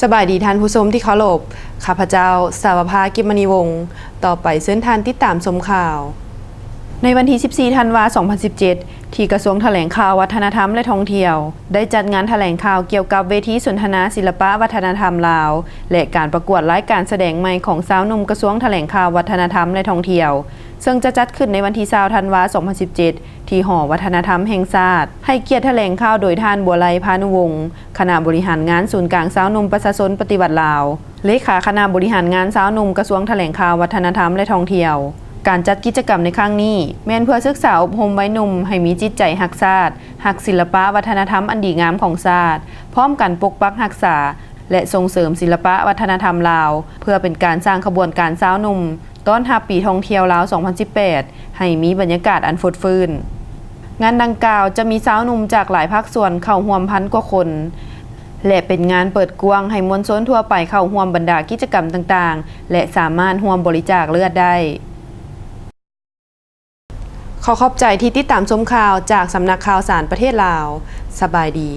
ສະບາຍດີທ່ານຜູ້ຊົມທີ່ເຄົາລົບ, ຂ້າພະເຈົ້າ ສາວະພາ ກິມມະນີວົງ. ຕໍ່ໄປເຊີນທ່ານຕິດຕາມຊົມຂ່າວ. ໃນວັນທີສິບສີ່ ທັນວາ ສອງພັນສິບເຈັດ ທີ່ກະຊວງຖະແຫຼງຂ່າວ ວັດທະນະທຳ ແລະ ທ່ອງທ່ຽວ ໄດ້ຈັດງານຖະແຫຼງຂ່າວກ່ຽວກັບເວທີສົນທະນາສິລະປະວັດທະນະທຳລາວ ແລະ ການປະກວດລາຍການສະແດງໃໝ່ຂອງຊາວໜຸ່ມກະຊວງຖະແຫຼງຂ່າວ ວັດທະນະທຳ ແລະ ທ່ອງທ່ຽວ ເຊິ່ງຈະຈັດຂຶ້ນໃນວັນທີຊາວ ທັນວາ ສອງພັນສິບເຈັດ ທີ່ຫໍວັດທະນະທຳແຫ່ງຊາດ. ໃຫ້ກຽດຖະແຫຼງຂ່າວໂດຍທ່ານ ບົວໄລ ພານຸວົງ, ຄະນະບໍລິຫານງານສູນກາງຊາວໜຸ່ມປະຊາຊົນປະຕິວັດລາວ, ເລຂາຄະນະບໍລິຫານງານຊາວໜຸ່ມກະຊວງຖະແຫຼງຂ່າວ ວັດທະນະທຳ ແລະ ທ່ອງທ່ຽວ. ການຈັດກິດຈະກຳໃນຄັ້ງນີ້ ແມ່ນເພື່ອສຶກສາອົບຮົມໄວໜຸ່ມໃຫ້ມີຈິດໃຈຮັກຊາດ, ຮັກສິລະປະວັດທະນະທຳອັນດີງາມຂອງຊາດ, ພ້ອມກັນປົກປັກຮັກສາ ແລະ ສົ່ງເສີມສິລະປະວັດທະນະທຳລາວ ເພື່ອເປັນການສ້າງຂະບວນການຊາວໜຸ່ມ ຕ້ອນຮັບປີທ່ອງທ່ຽວລາວ ສອງພັນສິບແປດ ໃຫ້ມີບັນຍາກາດອັນຟົດຟື້ນ. ງານດັ່ງກ່າວຈະມີຊາວໜຸ່ມຈາກຫຼາຍພາກສ່ວນເຂົ້າຮ່ວມພັນກວ່າຄົນ ແລະ ເປັນງານເປີດກວ້າງໃຫ້ມວນຊົນທົ່ວໄປເຂົ້າຮ່ວມບັນດາກິດຈະກຳຕ່າງໆ ແລະ ສາມາດຮ່ວມບໍລິຈາກເລືອດໄດ້. ຂໍຂອບໃຈທີ່ຕິດຕາມຊົມຂ່າວຈາກສຳນັກຂ່າວສານປະເທດລາວ. ສະບາຍດີ.